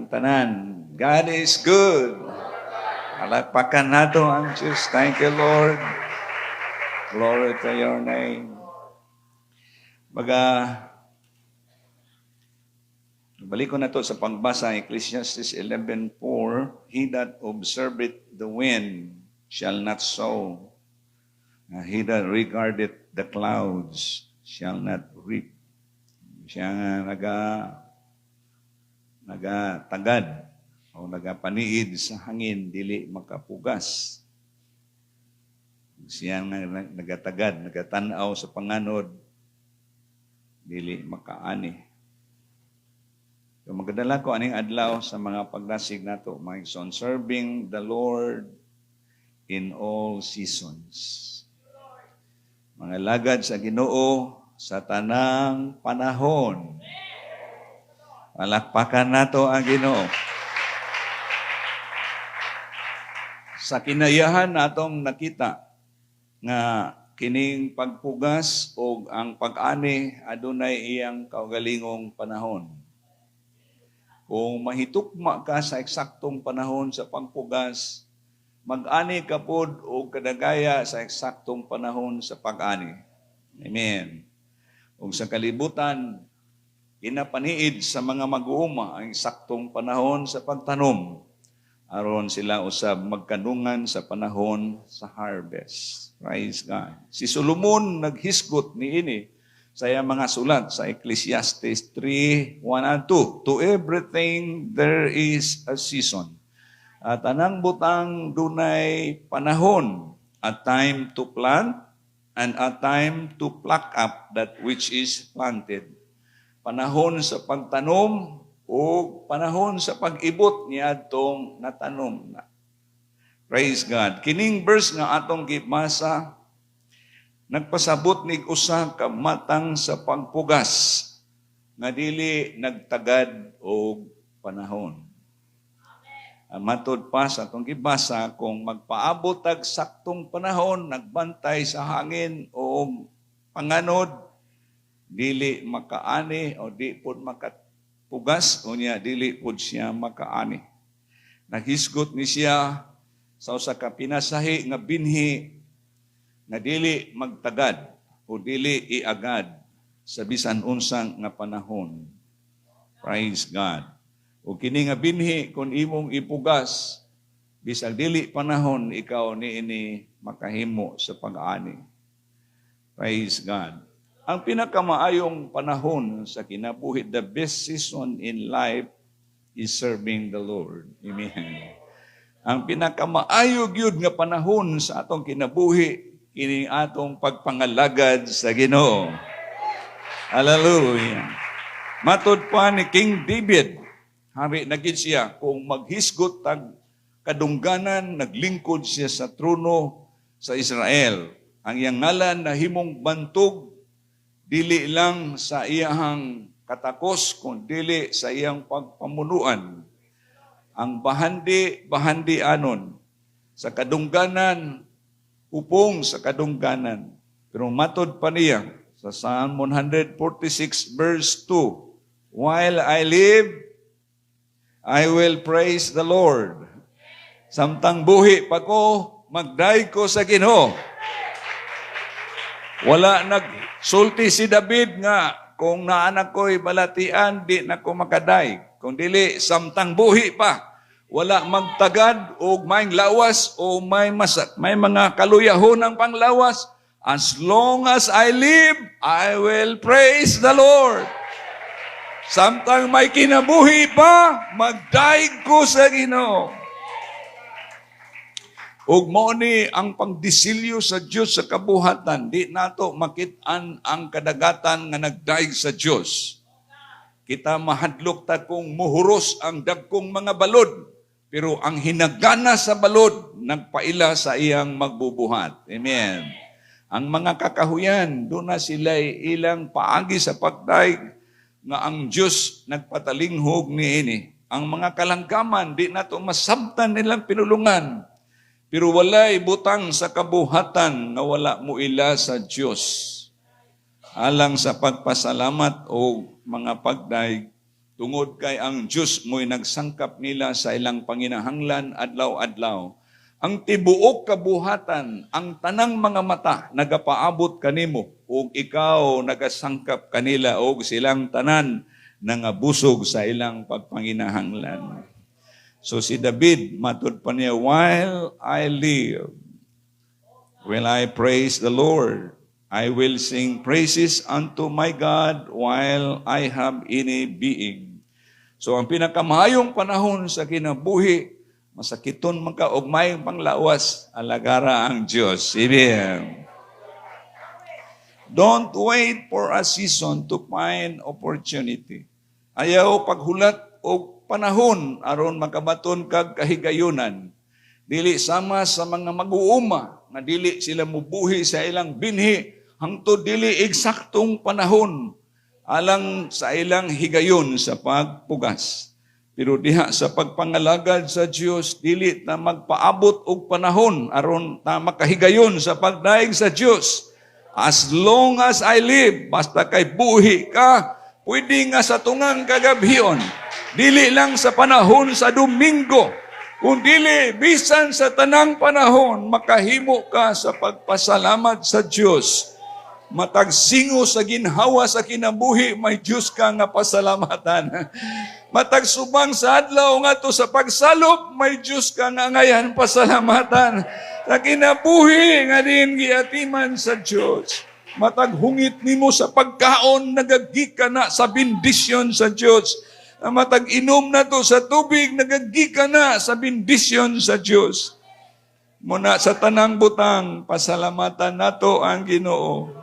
Ang tanan. God is good. Palakpakan nato ang Diyos. Thank you, Lord. Glory to your name. Baga, balik ko na to sa pagbasa, Ecclesiastes 11:4, "He that observeth the wind shall not sow. He that regardeth the clouds shall not reap." Siya nga nagatagad o nagapaniid sa hangin, dili makapugas. Siya nga nagatagad, nagatanaw sa panganod, dili makaani. So magadala ko aning adlaw sa mga pagdasig nato, mga igsoon, serving the Lord in all seasons. Mangalagad sa Ginoo sa tanang panahon. Palakpakan nato ang Ginoo. Sa kinayahan natong nakita nga kining pagpugas o ang pag-ani adunay iyang kaugalingong panahon. Kung mahitukma ka sa eksaktong panahon sa pagpugas, mag-ani ka pod og kadagaya sa eksaktong panahon sa pag-ani. Amen. Ug sa kalibutan, kinapaniid sa mga mag-uuma ang eksaktong panahon sa pagtanom aron sila usab magkanungan sa panahon sa harvest. Praise God. Si Solomon naghisgot niini sa iyang mga sulat sa Ecclesiastes 3:1 and 2. "To everything there is a season." At anang butang dunay panahon, "a time to plant and a time to pluck up that which is planted." Panahon sa pagtanom o panahon sa pag-ibot niadtong natanom na. Praise God. Kining verse nga atong gibasa nagpasabot nig usa ka matang sa pagpugas nga dili nagtagad og panahon. Ang matod pa sa atong gibasa, kung magpaabot tag saktong panahon, nagbantay sa hangin o panganod, dili makaani o di pod makapugas unya dili pod siya makaani. Naghisgot ni siya sa usa ka pinasahi nga binhi nga dili magtagad o dili iagad sa bisan unsang nga panahon. Praise God. O kini nga binhi, kung imong ipugas bisag dili panahon, ikaw niini makahimo sa pag-ani. Praise God. Ang pinakamaayong panahon sa kinabuhi, the best season in life is serving the Lord. Amen. Ang pinakamaayo gyud nga panahon sa atong kinabuhi kini atong pagpangalagad sa Ginoo. Hallelujah. Matod pa ni King David, hari na gid siya, kung maghisgot tag kadungganan, naglingkod siya sa trono sa Israel. Ang iyang ngalan nahimong bantog dili lang sa iyahang katakos kun dili sa iyang pagpamunuan. Ang bahandi, bahandi anon sa kadungganan, upong sa kadungganan. Pero matod pa niya sa Psalm 146 verse 2, "While I live, I will praise the Lord." Samtang buhi pa ko, magdayeg ko sa Ginoo. Wala nagsulti si David nga kung naa na ko'y balatian, di na ko makadayeg. Kung dili, samtang buhi pa, wala magtagad og may lawas o may masak, may mga kaluyahon ang panglawas. "As long as I live, I will praise the Lord." Samtang may kinabuhi pa, magdayeg ko sa Ginoo. Ug mao ni ang pagdisilyo sa Dios sa kabuhatan, di nato makit-an ang kadagatan nga nagdayeg sa Dios. Kita mahadlok ta kung muhuros ang dagkong mga balod, pero ang hinagana sa balod nagpaila sa iyang magbubuhat. Amen. Ang mga kakahuyan, duna sila ilang paagi sa pagdayeg nga ang Dios nagpatalinghog niini. Ang mga kalanggaman, di nato masabtan nilang pinulungan. Pero walay butang sa kabuhatan nga wala mo ila sa Dios alang sa pagpasalamat o mga pagdayeg Tungod kay ang Diyos mo'y nagsangkap nila sa ilang panginahanglan adlaw-adlaw. Ang tibuok kabuhatan, ang tanang mga mata nagapaabot kanimo ug ikaw nagasangkap kanila og silang tanan nangabusog sa ilang pagpanginahanglan. So si David, matud pa niya, "While I live, will I praise the Lord. I will sing praises unto my God while I have any being." So ang pinakamahayong panahon sa kinabuhi, masakiton man ka og may panglawas, alagara ang Diyos. Amen. Don't wait for a season to find opportunity. Ayaw paghulat og panahon aron makabaton kag kahigayunan. Dili sama sa mga mag-uuma nga dili sila mubuhi sa ilang binhi hangtod dili eksaktong panahon alang sa ilang higayon sa pagpugas. Pero diha sa pagpangalagad sa Dios, dili ta magpaabot og panahon aron ta makahigayon sa pagdaig sa Dios. As long as I live, basta kay buhi ka, pwede nga sa tungang kagabhion. Dili lang sa panahon sa Domingo, kung dili bisan sa tanang panahon, makahimo ka sa pagpasalamat sa Dios. Matag singo sa ginhawa sa kinabuhi, may Diyos ka nga pasalamatan. Matag subang sa adlaw ngadto sa pagsalop, may Diyos ka nga ngayan pasalamatan. Sa kinabuhi nga din giatiman sa Diyos. Matag hungit nimo sa pagkaon, nagagikan na sa bendisyon sa Diyos. Matag inom na to sa tubig, nagagikan na sa bendisyon sa Diyos. Muna sa tanang butang, pasalamatan nato ang Ginoo.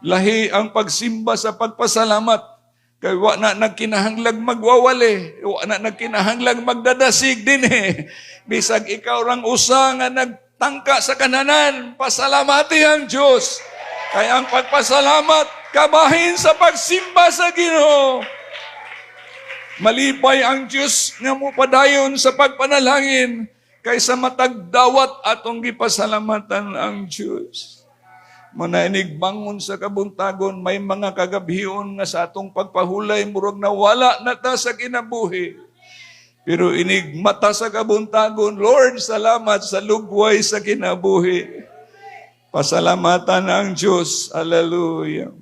Lahi ang pagsimba sa pagpasalamat. Kay wa na nagkinahanglag magwawali, wa na nagkinahanglag magdadasig din eh. Bisag ikaw rang usa nga nagtangka sa kananan, pasalamati ang Diyos. Kay ang pagpasalamat kabahin sa pagsimba sa Ginoo. Malipay ang Diyos nga mopadayon sa pagpanalangin kaysa matag dawat atong gipasalamatan ang Diyos. Manainig bangon sa kabuntagon, may mga kagabhion nga sa atong pagpahulay, murag nawala na ta sa kinabuhi. Pero inig mata sa kabuntagon, "Lord, salamat sa lugway sa kinabuhi." Pasalamatan ang Diyos. Hallelujah.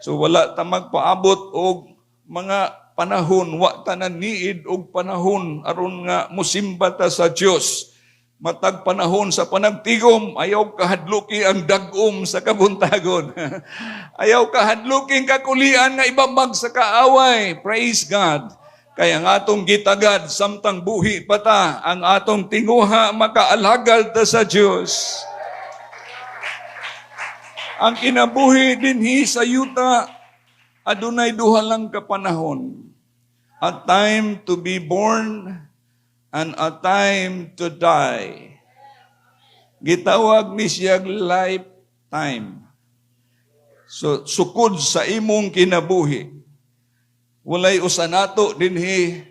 So wala ta magpaabot og mga panahon, wa ta na niid og panahon aron nga musimba ta sa Dios. Matag panahon sa panagtigom, ayaw kahadluki ang dag-om sa kabuntagon. Ayaw kahadluki ang kakulian nga ibabag sa kaaway. Praise God. Kaya ang atong gitagad, samtang buhi pa ta, ang atong tinguha makaalagad ta sa Dios. Ang kinabuhi dinhi sa yuta, adunay duha lang ka panahon. A time to be born and a time to die. Gitawag ni siyang lifetime. So, sukod sa imong kinabuhi, walay usa nato dinhi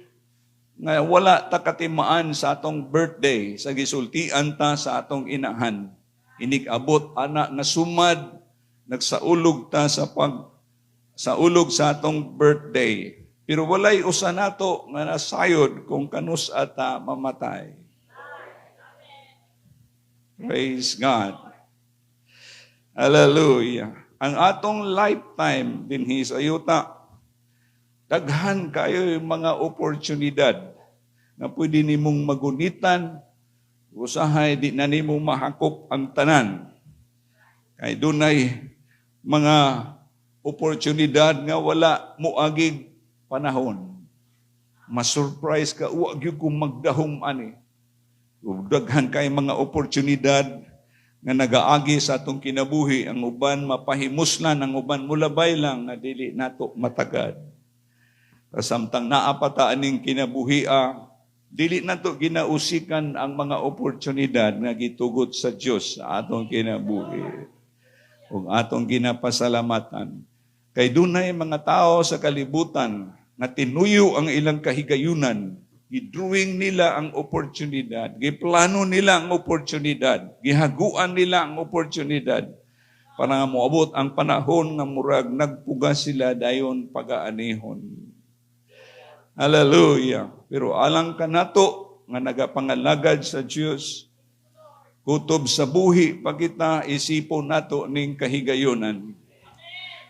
nga wala ta katimaan sa atong birthday sa gisultian ta sa atong inahan. Inig-abot ana nga sumad, nagsaulog ta sa ulog sa atong birthday. Pero walay usa nato nga nasayod kung kanus ata mamatay. Praise God. Hallelujah. Ang atong lifetime dinhi sa yuta, daghan kayo yung mga oportunidad na pwede nimong magunitan, usahay di na nimo mahakop ang tanan. Kay dunay mga oportunidad nga wala moagig panahon. Ma-surprise ka, wa gyud ko magdahom ani. Daghan kay mga oportunidad nga nagaagi sa atong kinabuhi, ang uban mapahimuslan, ang uban mulabay lang nga dili nato matagad. Kasamtang naa pa ta aning kinabuhia, dili nato ginausikan ang mga oportunidad nga gitugot sa Dios sa atong kinabuhi. Ug atong ginapasalamatan. Kay dunay mga tao sa kalibutan nga tinuyo ang ilang kahigayunan, gidrawing nila ang oportunidad, giplano nila ang oportunidad, gihaguan nila ang oportunidad. Para nga moabot ang panahon nga murag nagpugas sila, dayon pagaanihon. Hallelujah. Pero alang kanato nga nagapangalagad sa Dios, kutob sa buhi pa kita, isipon nato ning kahigayonan.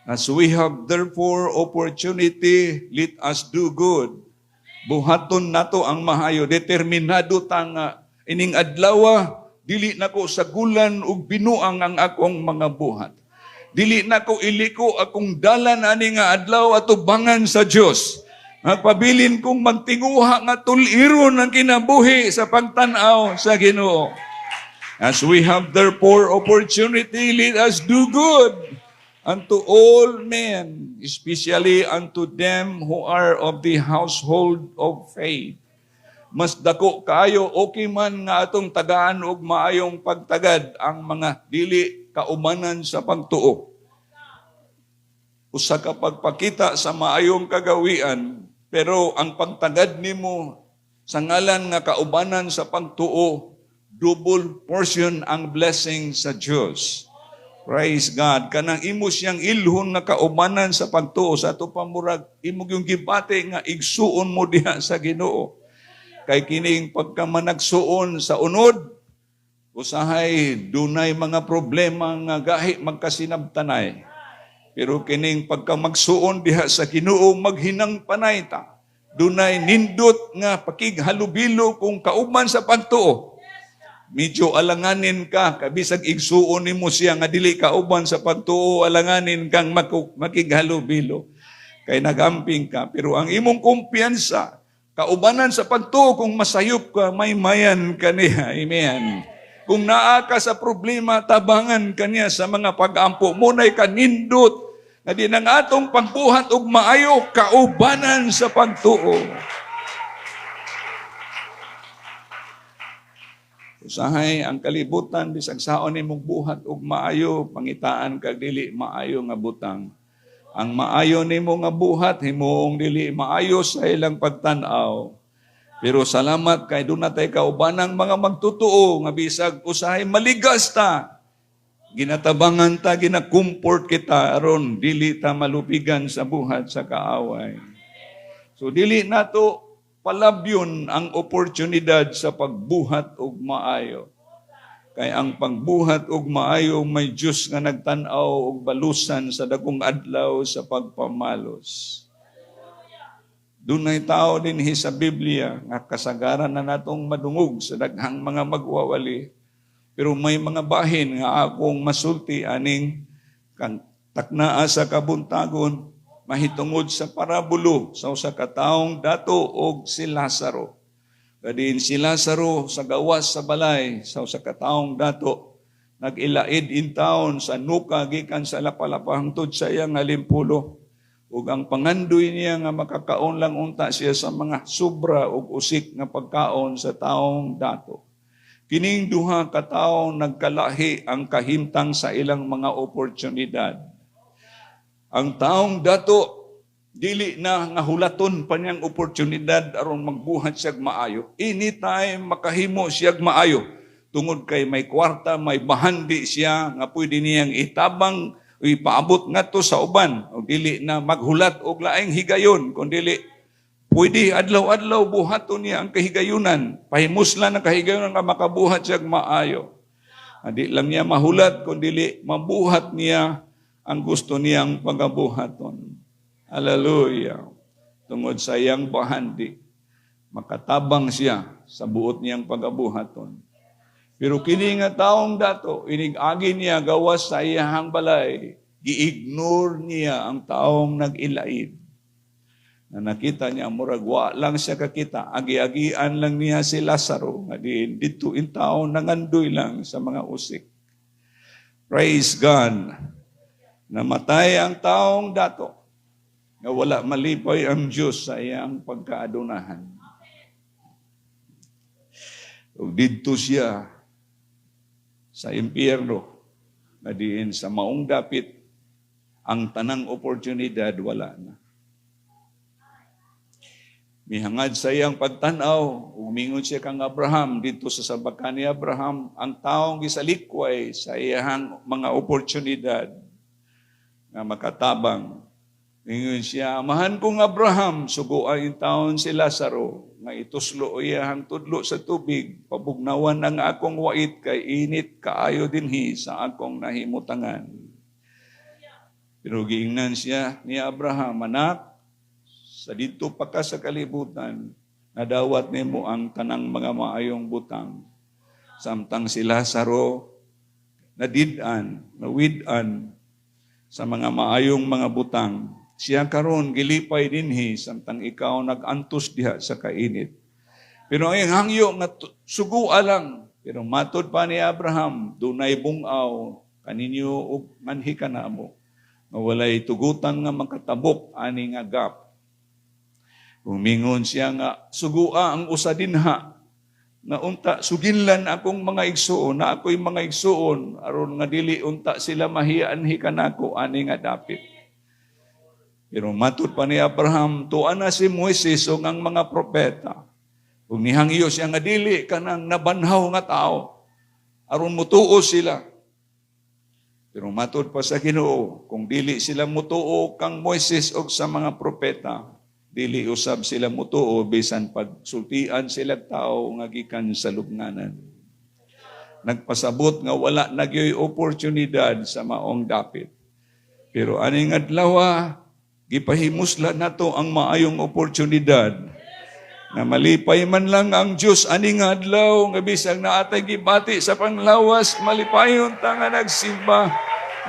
As we have therefore opportunity, let us do good. Buhaton nato ang mahayo. Determinado ta nga ining adlaw, dili nako sagulan og binuang ang akong mga buhat. Dili nako iliko akong dalan ani nga adlaw atubangan sa Dios. Magpabilin kong magtinguha nga tul-iron ang kinabuhi sa pagtan-aw sa Ginoo. As we have therefore opportunity, let us do good unto all men, especially unto them who are of the household of faith. Mas dako kaayo, okay man nga atong tagaan og maayong pagtagad ang mga dili kaubanan sa pagtuo. Usa ka pagpakita sa maayong kagawian, pero ang pagtagad nimo sa ngalan nga kaubanan sa pagtuo, double portion ang blessing sa Dios. Praise God. Kanang imo siyang ilhon nga kaubanan sa pagtuo sa ato pamurag imo yung gibati nga igsuon mo diha sa Ginoo. Kay kining pagkamanagsuon sa unod, usahay dunay mga problema nga gahi magkasinabtanay. Pero kining pagkamagsuon diha sa Ginoo, maghinang panay ta. Dunay nindot nga pakighalubilo kung kauban sa pagtuo. Medyo alanganin ka, kabisag igsuon nimo siya nga dili kauban sa pagtuo, alanganin kang makighalubilo. Kay nagamping ka. Pero ang imong kumpiyansa, kaubanan sa pagtuo, kung masayop ka, may mayan ka niya. Amen. Kung naa ka sa problema, tabangan ka niya sa mga pag-ampo. Mao nay kanindot nga din ang atong pagbuhat og maayo, kaubanan sa pagtuo. Usahay ang kalibutan, bisag saon nimong buhat og maayo, pangitaan kag dili maayo nga butang. Ang maayo nimo nga buhat, himuong dili maayo sa ilang pagtan-aw. Pero salamat kay doon natay kaubanang mga magtutuo nga bisag usahay maligas ta, ginatabangan ta, ginakumport kita aron dili ta malupigan sa buhat sa kaaway. So dili nato palabyon ang oportunidad sa pagbuhat og maayo. Kay ang pagbuhat og maayo, may Dios nga nagtan-aw og balusan sa dagkong adlaw sa pagpamalos. Dunay tao dinhi sa Biblia nga kasagaran na natong madungog sa daghang mga magwawali. Pero may mga bahin nga akong masulti aning kang taknaa sa kabuntagon mahitungod sa parabulo sa usa ka taong dato og si Lazaro. Kadiin si Lazaro sa gawas sa balay sa usa ka taong dato, nag-ilaid in town sa nuka gikan sa lapalapa hangtod sa iyang alimpulo. Ug ang pangandoy niya nga makakaon lang unta siya sa mga sobra ug usik nga pagkaon sa taong dato. Kining duha ka tawo, nagkalahi ang kahimtang sa ilang mga oportunidad. Ang taong dato, dili na nga hulaton pa niyang oportunidad aron magbuhat siya maayo. Anytime makahimo siya maayo. Tungod kay may kwarta, may bahandi siya nga pwede niyang itabang o ipaabot ngadto sa uban. O dili na maghulat og laing higayon, kun dili pwede adlaw-adlaw buhaton niya ang kahigayunan. Pahimuslan ang kahigayunan nga makabuhat siya maayo. Di lang niya mahulat, kun dili mabuhat niya ang gusto niyang pagabuhaton. Hallelujah. Tungod sa iyang bahandi, makatabang siya sa buot niyang pagabuhaton. Pero kini nga taong dato, inig-agi niya gawas sa iyahang balay, gi-ignore niya ang taong nag-ilaid. Na nakita niya, murag wa lang siya kakita, agi-agian lang niya si Lazaro, nga diin dito in taon nangandoy lang sa mga usik. Praise God. Namatay ang taong dato, nga wala malipay ang Diyos sa iyang pagkaadunahan. Ug didto siya sa impyerno, nga diin sa maong dapit, ang tanang oportunidad wala na. Mihangad sa iyang pagtan-aw, ug mingon siya kang Abraham dito sa sabakan ni Abraham, ang taong gisalikway sa iyang mga oportunidad nga makatabang. Mingon siya, "Amahan kong Abraham, sugoa taon si Lazaro, nga ituslo iyang tudlo sa tubig, pabugnawan ang akong wait kay init kaayo dinhi sa akong nahimutangan." Pero giingnan siya ni Abraham, "Anak, sa didto pa ka sa kalibutan, nadawat nimo ang tanang mga maayong butang. Samtang si Lazaro, nadid-an, nawid-an sa mga maayong mga butang. Siya karon gilipay dinhi samtang ikaw nag-antos diha sa kainit." Pero ang iyang hangyo nga sugua lang. Pero matod pa ni Abraham, "Dunay bungaw kaninyo ug nganhi kanamo nga walay tugutan nga makatabok ani nga gap." Umingon siya nga sugua ang usa dinha nga unta suginlan akong mga igsuon na ako'y mga igsuon aron nga dili unta sila mahiya-anhi kanako ani nga dapit. Pero matod pa ni Abraham, "Tua na si Moises ug ang mga propeta." Ug nihangyo siya nga dili kanang nabanhaw nga tao aron mutuo sila. Pero matod pa sa Ginoo, kung dili sila mutuo kang Moises og sa mga propeta, dili usab sila mutuo bisan pagsultian sila tao nga gikan sa lubnganan. Nagpasabot nga wala na gyoy oportunidad sa maong dapit. Pero aning adlaw, gipahimusla nato ang maayong oportunidad na malipay man lang ang Diyos aning adlaw nga bisag naatay gibati sa panglawas, malipayon ta nga nagsimba.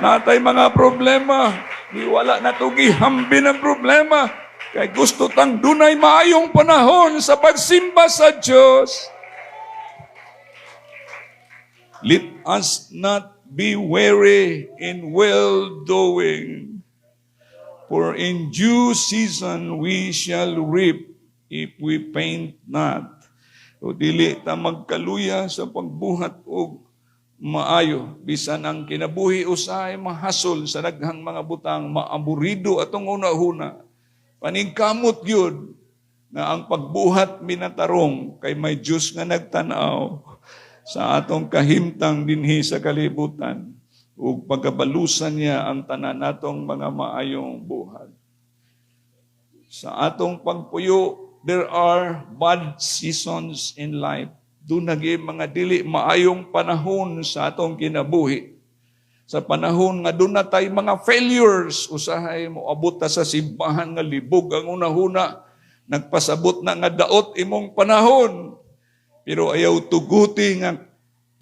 Natay mga problema, di wala na to gihambin ang problema kay gusto tang dunay maayong panahon sa pagsimba sa Diyos. Let us not be weary in well-doing, for in due season we shall reap if we faint not. O dili ta magkaluya sa pagbuhat og maayo bisan ang kinabuhi usahay mahasol sa daghang mga butang, maaburido atong una-una. Paningkamot gyud nga ang pagbuhat minatarong kay may Dios nga nagtan-aw sa atong kahimtang dinhi sa kalibutan ug pagkabalusan niya ang tanan natong mga maayong buhat. Sa atong pagpuyo, there are bad seasons in life. Duna mga dili maayong panahon sa atong kinabuhi. Sa panahon nga duna tay mga failures, usahay mo abot ta sa simbahan nga libog ang unahuna, nagpasabot na nga daot imong panahon. Pero ayaw tuguti nga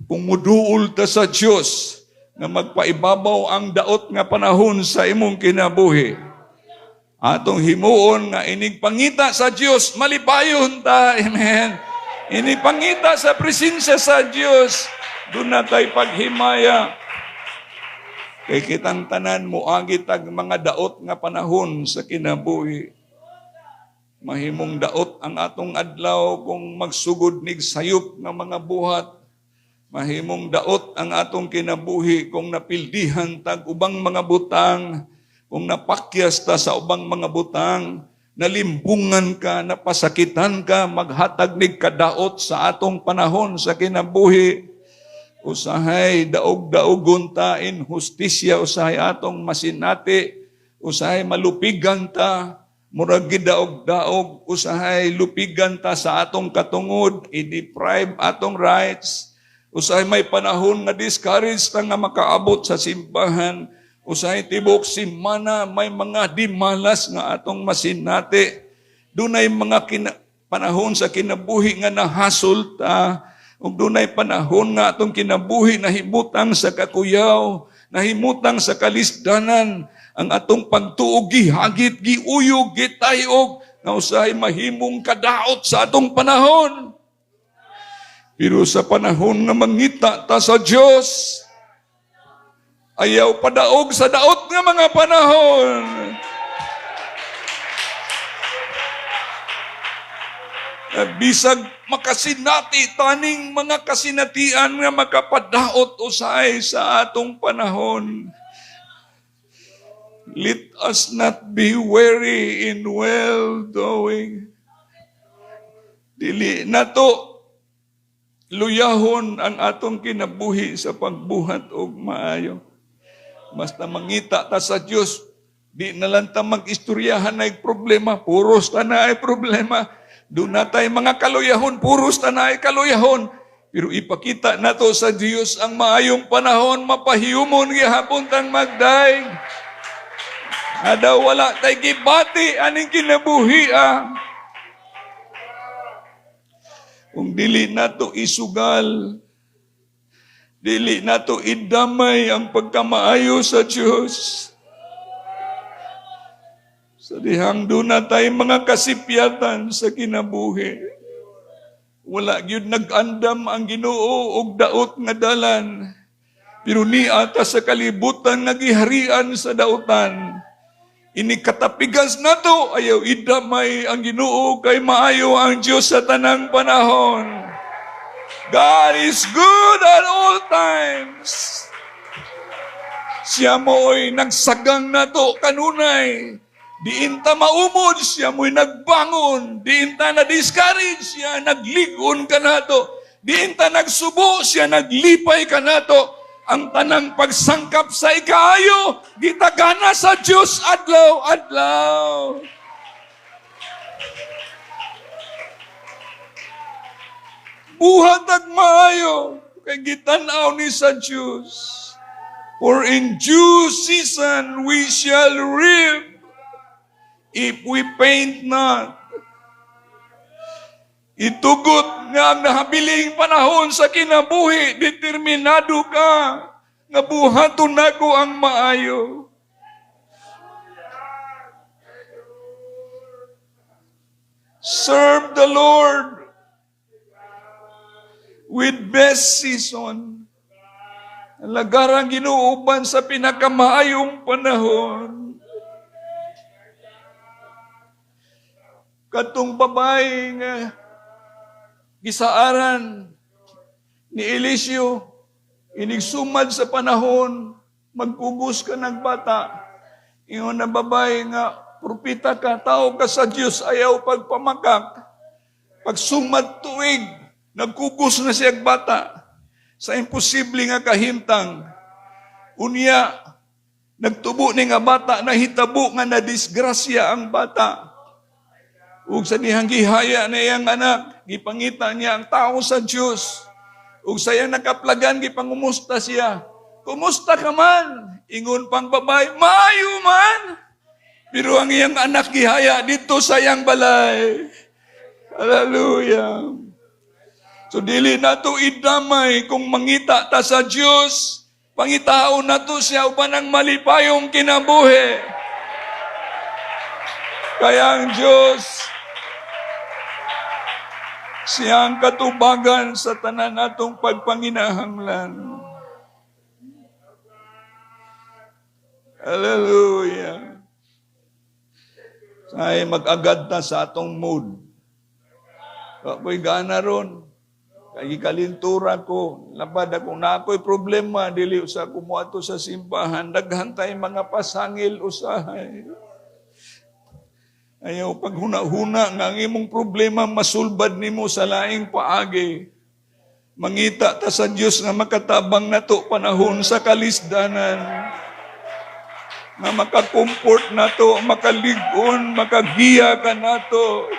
kung muduol ta sa Dios nga magpaibabaw ang daot nga panahon sa imong kinabuhi. Atong himuon nga inig pangita sa Dios, malipayon ta. Amen. Inig pangita sa presensya sa Dios, duna tay paghimaya. Kay kitang tanan moagi tag mga daot nga panahon sa kinabuhi. Mahimong daot ang atong adlaw kung magsugod nig sayop nga mga buhat. Mahimong daot ang atong kinabuhi kung napildihan tag ubang mga butang, kung napakyas ta sa ubang mga butang, nalimbungan ka, napasakitan ka, maghatag nig kadaot sa atong panahon sa kinabuhi. Usahay daog-daogon ta, inhustisya usahay atong masinati, usahay malupigan ta, murag gidaog-daog, usahay lupigan ta sa atong katungod, i-deprive atong rights. Usahay may panahon nga discourage ta nga makaabot sa simbahan. Usahay tibok simana may mga dimalas nga atong masinati. Dunay mga panahon sa kinabuhi nga nahasol ta. Ug dunay panahon nga atong kinabuhi nahimutang sa kakuyaw, nahimutang sa kalisdanan, ang atong pagtuo gihagit, giuyog, gitayog, nga usahay mahimong kadaot sa atong panahon. Pero sa panahon nga mangita ta sa Dios, ayaw padaog sa daot nga mga panahon. Bisag makasinati taning mga kasinatian nga makapadaot usahay sa atong panahon. Let us not be weary in well-doing. Dili nato luyahon ang atong kinabuhi sa pagbuhat og maayo. Basta mangita ta sa Dios, di na lang ta mag-istoryahan na problema, puros ta na ay problema. Duna tay mga kaluyahon, puros ta na ay kaluyahon. Pero ipakita nato sa Dios ang maayong panahon, mapahiyumon gihapon tang magdaig. Nga daw wala tay gibati aning kinabuhi ah. Kung dili nato isugal, dili nato idamay ang pagkamaayo sa Dios. Sa dihang duna tay mga kasipyatan sa kinabuhi. Wala gyud nag-andam ang Ginoo og daot nga dalan. Pero niata sa kalibutan nga giharian sa dautan. Ini katapigas nato, ayaw idamay ang Ginoo kay maayo ang Dios sa tanang panahon. God is good at all times. Siya mo'y nagsagang nato kanunay. Diin ta maumod, siya mo'y nagbangon. Diin ta na-discourage, siya naglig-on kanato. Diin ta nagsubo, siya naglipay kanato. Ang tanang pagsangkap sa ikaayo, gitagana sa Diyos adlaw-adlaw. Buhat ag maayo, kay gitan-aw ni sa Diyos. For in due season we shall reap if we faint not. Itugot nga ang nahabiling panahon sa kinabuhi, determinado ka nga buhaton nako ang maayo. Serve the Lord with best season. Alagaran Ginoo uban sa pinakamaayong panahon. Katong babae nga gisaaran ni Eliseo, inigsumad sa panahon, magkugos ka ng bata. Ingon na babae nga, propita ka, tao ka sa Diyos, ayaw pagpamakak. Pagsumad tuig, nagkugos na siya bata sa imposible nga kahimtang. Unya, nagtubo ni nga bata, nahitabo nga nadisgrasya ang bata. Ug sa dihang gihaya na iyang anak, gipangita niya ang tao sa Diyos. Ug sa iyang nakaplagan, gipangumusta siya. Kumusta ka man? Ingon pang babae, maayo man. Pero ang iyang anak gihaya dito sa iyang balay. Hallelujah. So dili nato idamay kung mangita ta sa Diyos, pangitaon nato siya uban ang malipayong kinabuhi. Kaya ang Diyos, siya ang katubagan sa tanan natong pagpanginahanglan. Hallelujah. Say mag-agad ta sa atong mood. Ako'y gana ron. Kay gikalintura ko, lapad akong na ako'y problema, dili usa ko moadto sa simbahan, daghan tay mga pasangil usahay. Ayaw paghuna-huna nga ang imong problema masulbad nimo sa laing paagi. Mangita ta sa Dios nga makatabang nato panahon sa kalisdanan. Nga makakomfort nato, makalig-on, makagiya ka nato.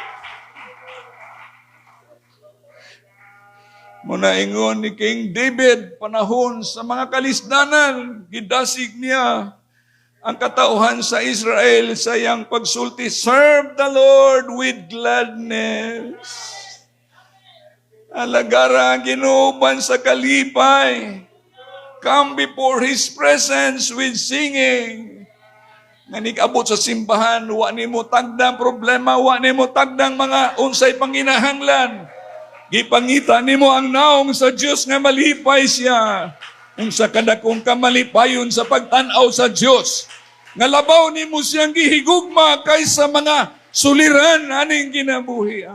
Muna ingon ni King David, panahon sa mga kalisdanan, gidasig niya ang katauhan sa Israel sa iyang pagsulti, serve the Lord with gladness. Alagara ang Ginoo sa kalipay. Come before His presence with singing. Nga nig-abot sa simbahan, wa nimo tagdang problema, wa nimo tagdang mga unsay panginahanglan. Gipangita nimo ang naong sa Dios nga malipay siya. Unsa kadakong kamalipayon sa pagtan-aw sa Dios. Nga labaw nimo siyang gihigugma kaysa mga suliran aning kinabuhi.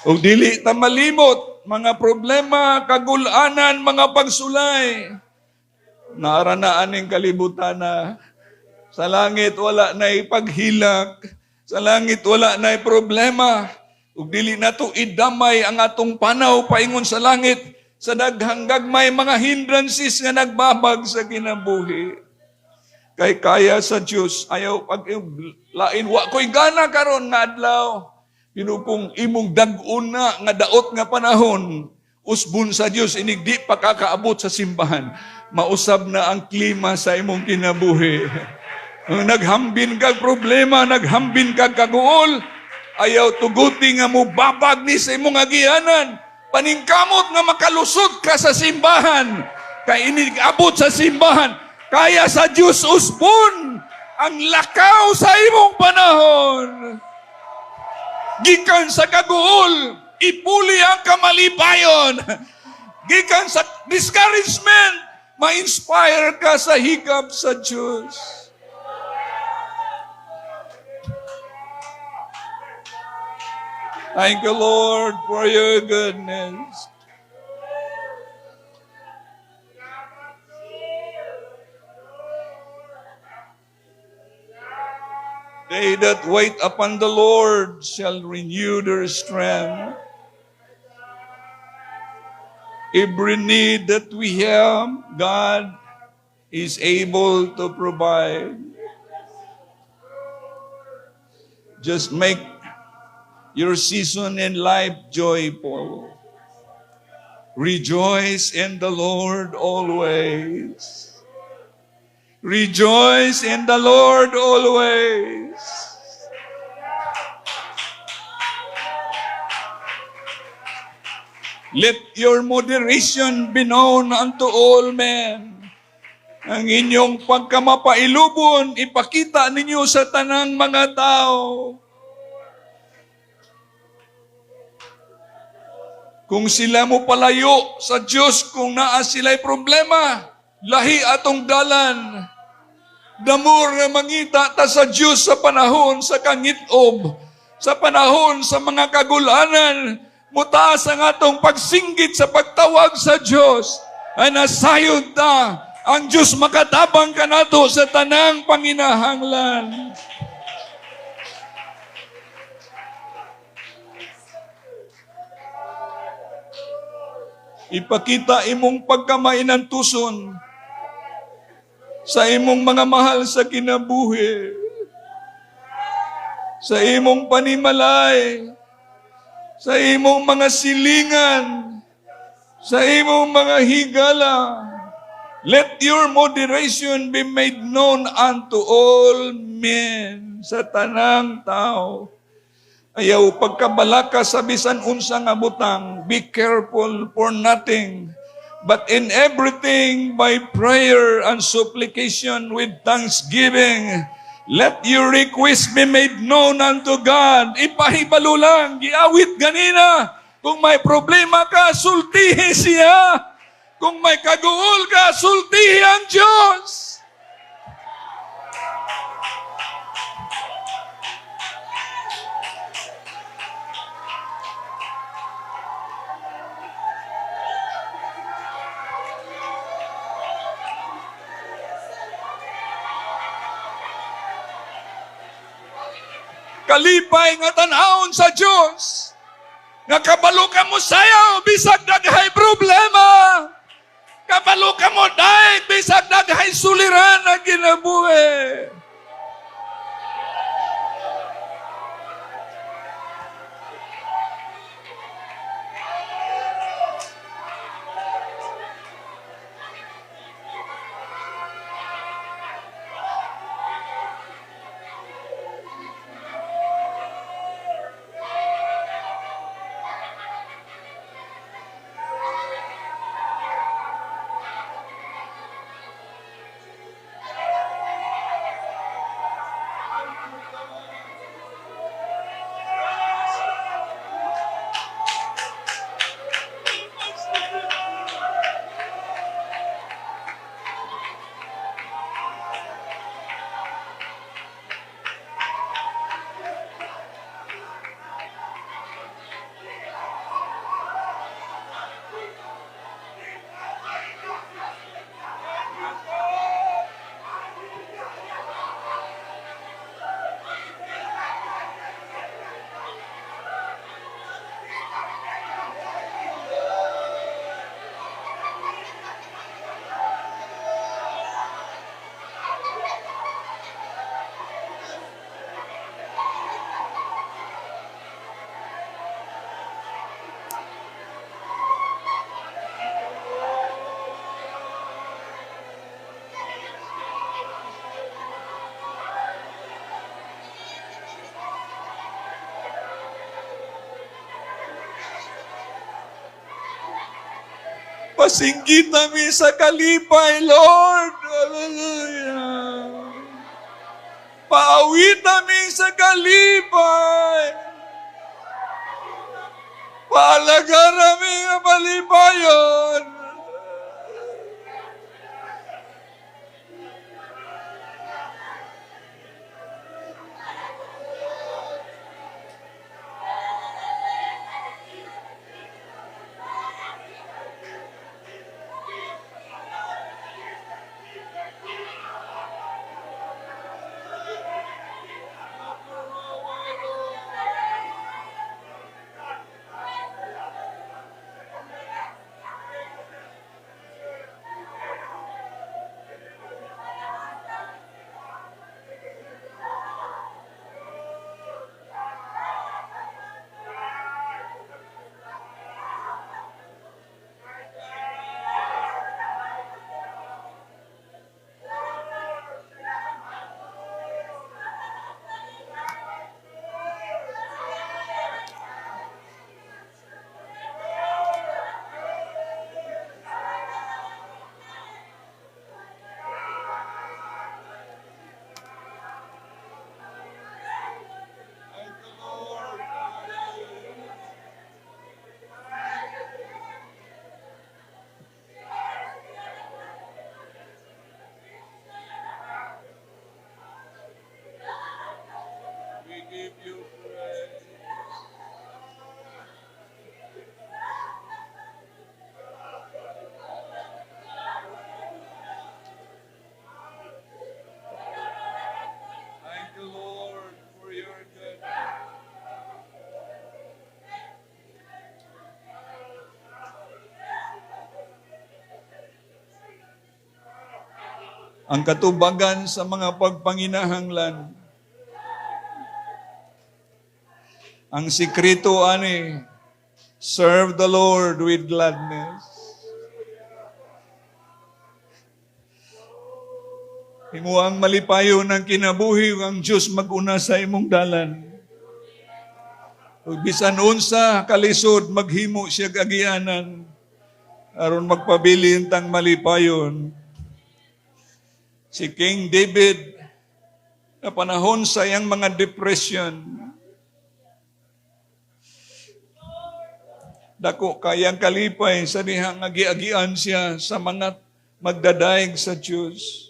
Ug dili ta malimot mga problema, kagulanan, mga pagsulay. Naara na aning kalibutan na sa langit wala na ipaghilak. Sa langit wala na problema. Ug dili nato idamay ang atong panaw paingon sa langit sa daghang gagmay mga hindrances nga nagbabag sa kinabuhi. Kay kaya sa Dios, ayaw pag lain, wa ko'y gana karon nga adlaw. Pero kung imong dag-on na nga daot nga panahon, usbon sa Dios inig di pa kakaabot sa simbahan, mausab na ang klima sa imong kinabuhi. Naghambin kag problema, naghambin kag kaguol, ayaw tuguti nga mubabag ni sa imong agianan. Paningkamot nga makalusot ka sa simbahan. Kay inig abot sa simbahan, kaya sa Dios usbon ang lakaw sa imong panahon. Gikan sa kaguol, ipuli ang kamalipayon. Gikan sa discouragement, ma-inspire ka sa higab sa Diyos. Thank you, Lord, for your goodness. They that wait upon the Lord shall renew their strength. Every need that we have, God is able to provide. Just make your season in life joyful. Rejoice in the Lord always. Rejoice in the Lord always. Let your moderation be known unto all men. Ang inyong pagkamapailubon, ipakita ninyo sa tanang mga tao. Kung sila mo palayo sa Diyos, kung naa sila'y problema, lahi atong dalan. The more nga mangita ta sa Diyos sa panahon sa kangitob, sa panahon sa mga kagulanan, mutaas ang atong pagsinggit sa pagtawag sa Diyos, ay nasayod ta, ang Diyos makatabang kanato sa tanang panginahanglan. Ipakita imong pagkamainantuson sa imong mga mahal sa kinabuhi, sa imong panimalay, sa imong mga silingan, sa imong mga higala. Let your moderation be made known unto all men, sa tanang tao. Ayaw pagkabalaka sa bisan unsa nga butang, be careful for nothing, but in everything by prayer and supplication with thanksgiving, let your request be made known unto God. Ipahibalo lang, giawit ganina. Kung may problema ka, sultihi siya. Kung may kaguol ka, sultihi ang Diyos. Kalipay nga tan-awon sa Diyos. Nga kabalo ka mo sayaw, bisag daghay problema. Kabalo ka mo daig, bisag daghay suliran na kinabuhi. Pasinggita mi sa kalipay, Lord. Hallelujah. Paawita mi sa kalipay. Paalagara mi nga malipayon. Thank you, Lord. Hallelujah. We give you praise. Thank you, Lord, for your goodness. Ang katubagan sa mga pagpanginahanglan. Ang sikreto ani, serve the Lord with gladness. Imo ang malipayon ng kinabuhi ang Diyos maguna sa imong dalan. Ug bisan unsa kalisod, maghimo siya agianan aron magpabilin tang malipayon. Si King David, na panahon sa iyang mga depression, dako kayang kalipay sa dihang agi-agian siya sa mga magdadayeg sa Diyos.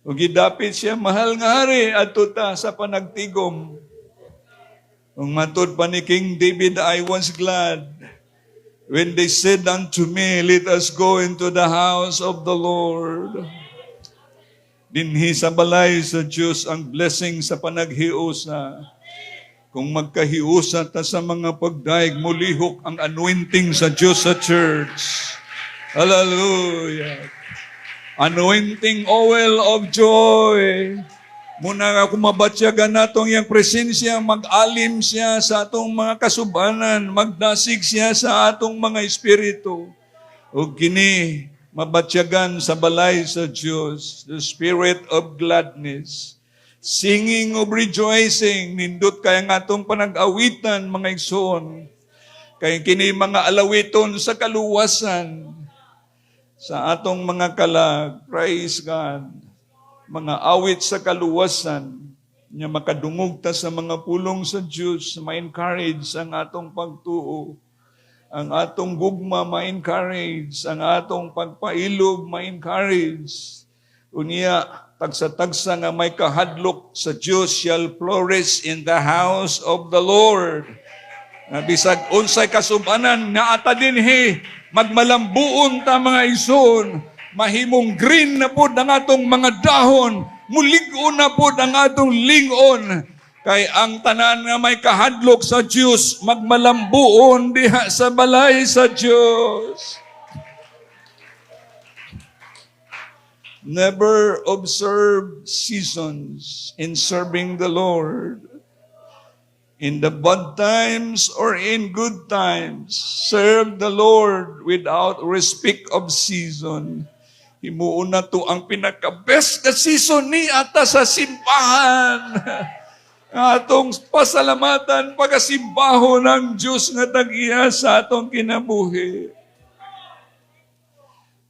Ug gidapit siya, "Mahal nga hari, adto ta sa panagtigom." Ug matud pa ni King David, "I was glad when they said unto me, 'Let us go into the house of the Lord.'" Dinhi sa balay sa Diyos ang blessing sa panaghiusa. Kung magkahiusa ta sa mga pagdaig, mulihok ang anointing sa Diyos sa church. Hallelujah. Anointing oil of joy. Muna nga kung mabatyagan natong iyang presensya, mag-alim siya sa atong mga kasubanan, magdasig siya sa atong mga espiritu. O kini, mabatyagan sa balay sa Diyos, the spirit of gladness, singing of rejoicing, nindot kay ang atong panag-awitan, mga igsoon. Kay kini mga alawiton sa kaluwasan sa atong mga kalag, praise God. Mga awit sa kaluwasan, nya makadungog ta sa mga pulong sa Diyos, ma-encourage ang atong pagtuo. Ang atong gugma ma-encourage, ang atong pagpailob ma-encourage. Unya, tagsa-tagsa nga may kahadlok sa Diyos shall flourish in the house of the Lord. Nga bisag unsay kasubanan nga ata dinhi, magmalambuon ta, mga igsoon, mahimong green na pod ang atong mga dahon, mulig-on na pod ang atong lingon. Kay ang tanan nga may kahadlok sa Diyos, magmalambuon diha sa balay sa Diyos. Never observe seasons in serving the Lord. In the bad times or in good times, serve the Lord without respect of season. Himuon na to ang pinaka-best na season ni ata sa simbahan. Atong pasalamatan pagasimbahon ng Diyos nga tag-iya sa atong kinabuhi.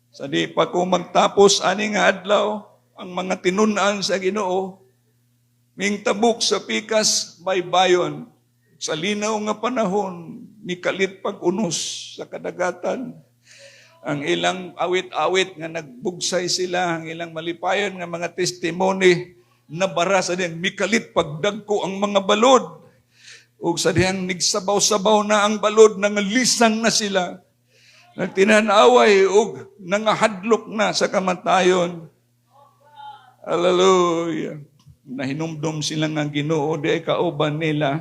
Sa di pa ko magtapos ani nga adlaw, ang mga tinun-an sa Ginoo, mingtabok sa pikas baybayon, sa linaw nga panahon, mikalit pag-unos sa kadagatan. Ang ilang awit-awit nga nagbugsay sila, ang ilang malipayon nga mga testimony, nabara sa diyang mikalit pagdagko ang mga balod. Ug sa diyang nigsabaw-sabaw na ang balod, nangalisang na sila. Nagtinanaway ug nangahadlok na sa kamatayon. Hallelujah. Nahinumdum sila nga Ginoo di ay kauban nila.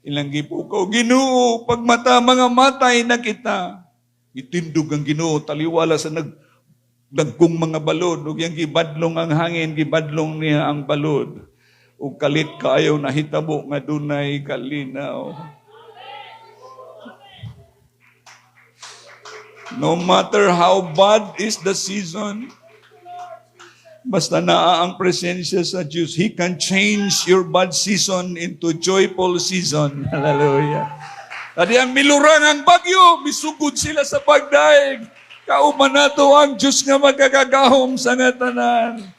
Ilang gipukaw, "Ginoo, pagmata mga matay na kita." Gitindog ang Ginoo taliwala sa nagdagkong mga balod ug yang gibadlong ang hangin, gibadlong niya ang balod. Ug kalit kaayo nahitabo nga dunay kalinaw. No matter how bad is the season, basta naa ang presensya sa Diyos, He can change your bad season into joyful season. Hallelujah. Tadi ang milurang ang bagyo, misugod sila sa pagdaig. Kauban nato ang Diyos nga magkakagahom sa nga tanan.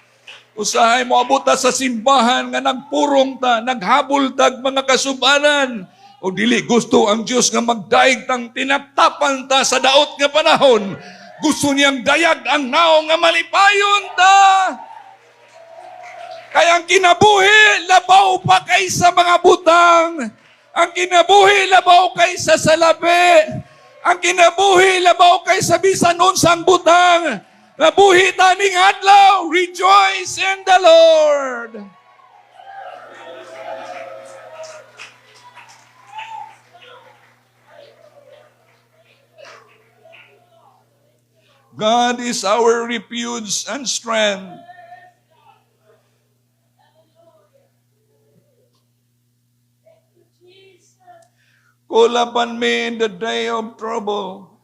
Usahay mo abot ta sa simbahan nga nagpurong ta, naghabol tag mga kasubanan. O dili gusto ang Diyos nga magdaig tang tinaptapan ta sa daot nga panahon. Gusto niyang dayag ang naong nga malipayon ta. Kaya ang kinabuhi, labaw pa kaysa mga butang. Ang kinabuhi, labaw kaysa salapi. Ang kinabuhi, labaw kaysa bisan unsang butang. Nabuhi ta ning adlaw, rejoice in the Lord. God is our refuge and strength. Call upon me in the day of trouble.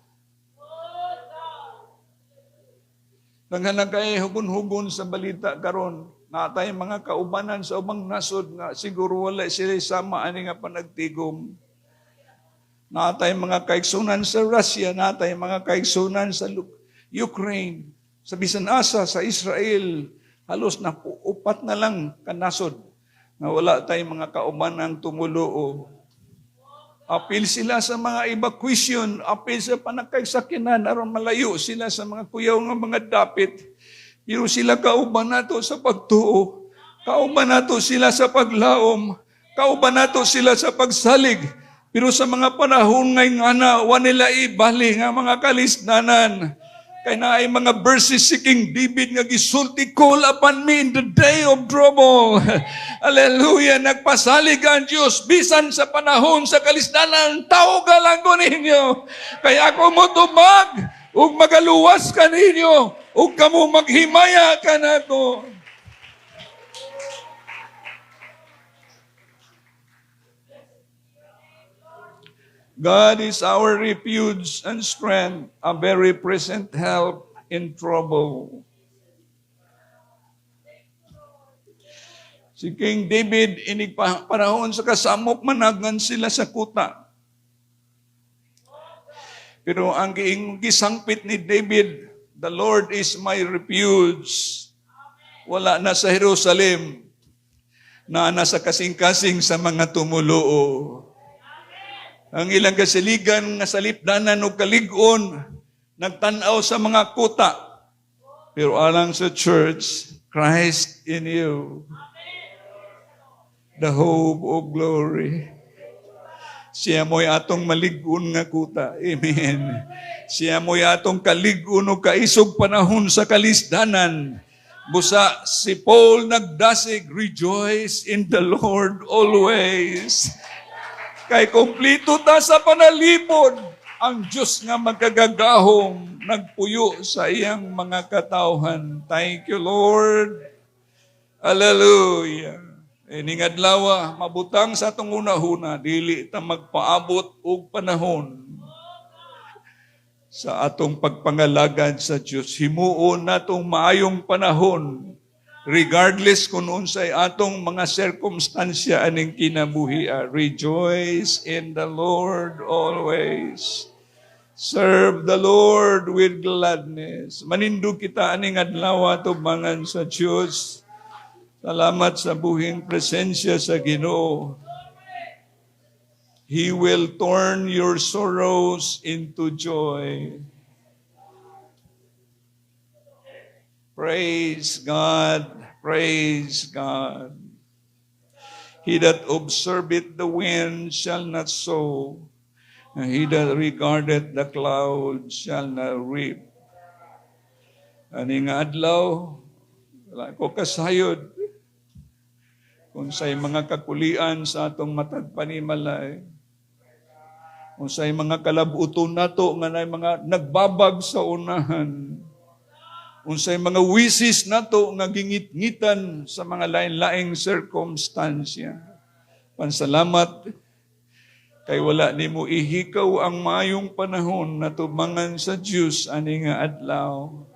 Daghan na kay hugon-hugon sa balita karon. Natay mga kaubanan sa ubang nasod nga siguro wala sila sama ani nga panagtigom. Natay mga kaigsunan sa Russia, natay mga kaigsunan sa Ukraine, sa bisan asa sa Israel, halos na upat na lang kanasod nga wala tay mga kaubanang tumuluo. Apil sila sa mga evacuation, apil sa panagkaisakinan, aron malayo sila sa mga kuyaw nga mga dapit. Pero sila kauban nato sa pagtuo, kauban nato sila sa paglaom, kauban nato sila sa pagsalig. Pero sa mga panahon ngay nga na, wa nila ibali nga mga kalisdanan. Kay naay mga verses si King David nga gisulti, "Call upon me in the day of trouble." Hallelujah! Nagpasalig ang Diyos, bisan sa panahon sa kalisdanan, tawga lang ko ninyo. Kaya ako mo tubag, ug magaluwas ka ninyo, ug kamo maghimaya ka nako. God is our refuge and strength, a very present help in trouble. Si King David, inig panahon sa kasamok, managan sila sa kuta. Pero ang gisangpit ni David, "The Lord is my refuge." Wala na sa Jerusalem, na nasa kasing-kasing sa mga tumuluo. Ang ilang kasiligan nga salipdanan o kalig-on, nagtanaw sa mga kuta. Pero alang sa church, Christ in you, the hope of glory. Siya mo'y atong malig-on nga kuta. Amen. Siya mo'y atong kalig-on o kaisog panahon sa kalisdanan. Busa si Paul nagdasig, "Rejoice in the Lord always." Kay kumplito ta sa panalipod, ang Diyos nga magkagagahom nagpuyo sa iyang mga katawhan. Thank you, Lord. Hallelujah. Ining adlaw, mabutang sa atong una-una, dili ta magpaabot og panahon sa atong pagpangalagad sa Diyos. Himuon natong maayong panahon, regardless kung unsay atong mga sirkumstansya aning kinabuhi. Rejoice in the Lord always. Serve the Lord with gladness. Manindog kita aning adlaw, tubangan sa Diyos. Salamat sa buhing presensya sa Ginoo. He will turn your sorrows into joy. Praise God, praise God. He that observeth the wind shall not sow, and he that regardeth the clouds shall not reap. Ani nga adlaw, wala ko kasayod kung unsay mga kakulian sa atong matag panimalay. Kung unsay mga kalabuton nato nga nay mga nagbabag sa unahan. Unsay mga wishes nato nga gingit-ngitan sa mga lain-laing sirkumstansya. Pansalamat kay wala nimo ihikaw ang mayong panahon na tubangan sa Dios ani nga adlaw.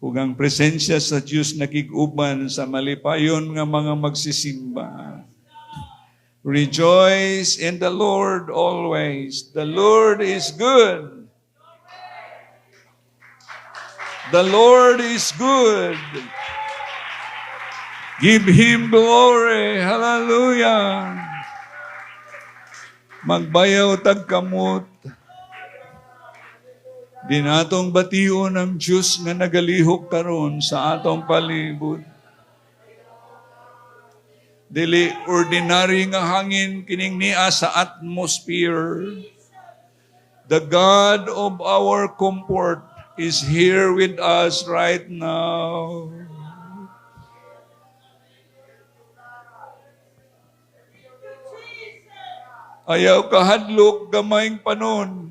Ug ang presensya sa Dios nakig-uban sa malipayon nga mga magsisimba. Rejoice in the Lord always. The Lord is good. The Lord is good. Give Him glory. Hallelujah. Magbayaw tag kamot. Dinatong bation ang Diyos nga nagalihok karon sa atong palibot. Dili ordinary nga hangin kining nia sa atmosphere. The God of our comfort is here with us right now. Ayaw kahadlok gamayng panon.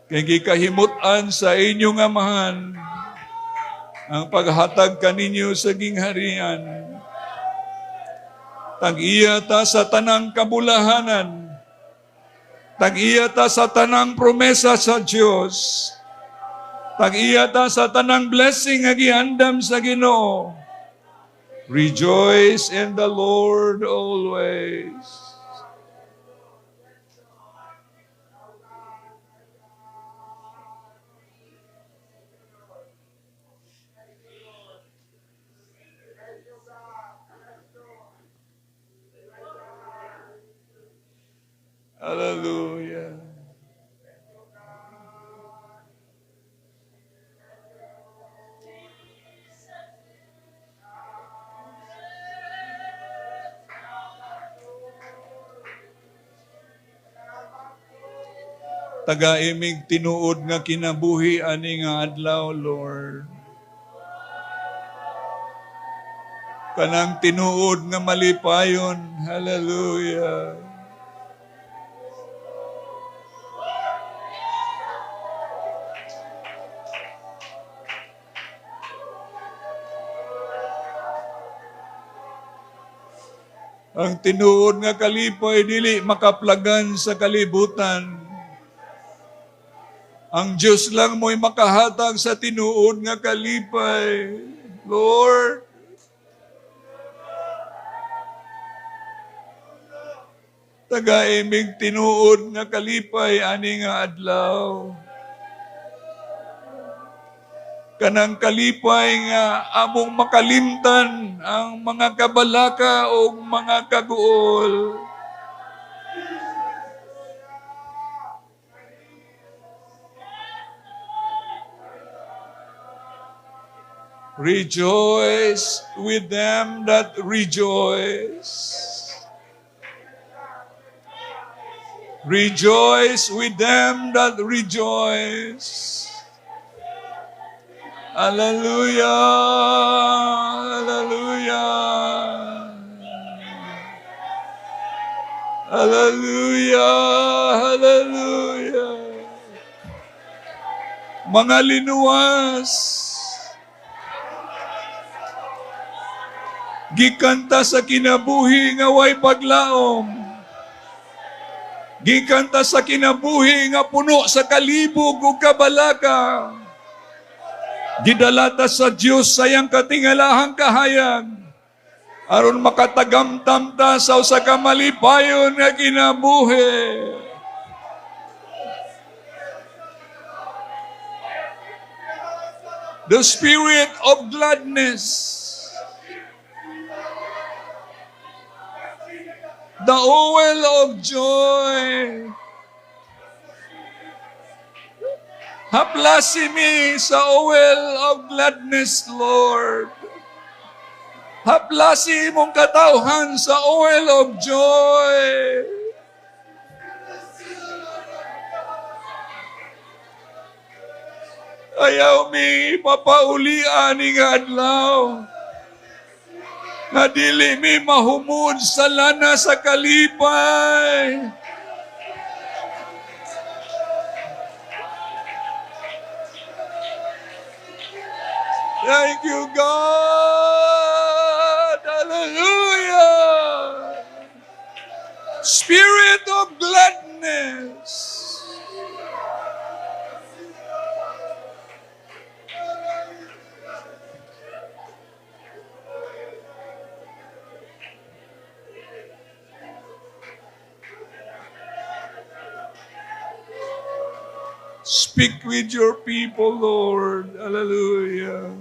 Kay gikahimut-an sa inyong Amahan ang paghatag kaninyo sa gingharian. Tag-iya ta sa tanang kabulahanan. Tag-iya ta sa tanang promesa sa Dios. Tag-iya ta sa tanang blessing nga giandam sa Ginoo. Rejoice in the Lord always. Hallelujah. Taga-imig tinuod nga kinabuhi ani nga adlaw, Lord. Kanang tinuod nga malipayon. Hallelujah. Ang tinuod nga kalipay dili makaplagan sa kalibutan. Ang Diyos lang mo'y makahatag sa tinuod nga kalipay. Lord, taga-imig tinuod nga kalipay ani nga adlaw. Kanang kalipay nga among makalimtan ang mga kabalaka o mga kaguol. Rejoice with them that rejoice. Rejoice with them that rejoice. Hallelujah! Hallelujah! Hallelujah! Hallelujah! Mga linuwas, gikanta sa kinabuhi nga way paglaom. Gikanta sa kinabuhi nga puno sa kalibog ug kabalaka. Gidalata sa Dios sa iyang katingalahang kahayag aron makatagamtam ta sa usa ka malipayon nga kinabuhi. The spirit of gladness. The oil of joy. Haplasi mi sa oil of gladness, Lord. Haplasi imong katawhan sa oil of joy. Ayaw mi mapaulian ni nga adlaw nga dili mi mahumod sa lana sa kalipay. Thank you, God. Hallelujah. Spirit of gladness. Speak with your people, Lord. Hallelujah.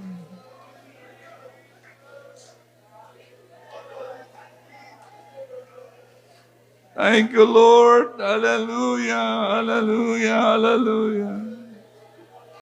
Thank you, Lord. Hallelujah. Hallelujah. Hallelujah.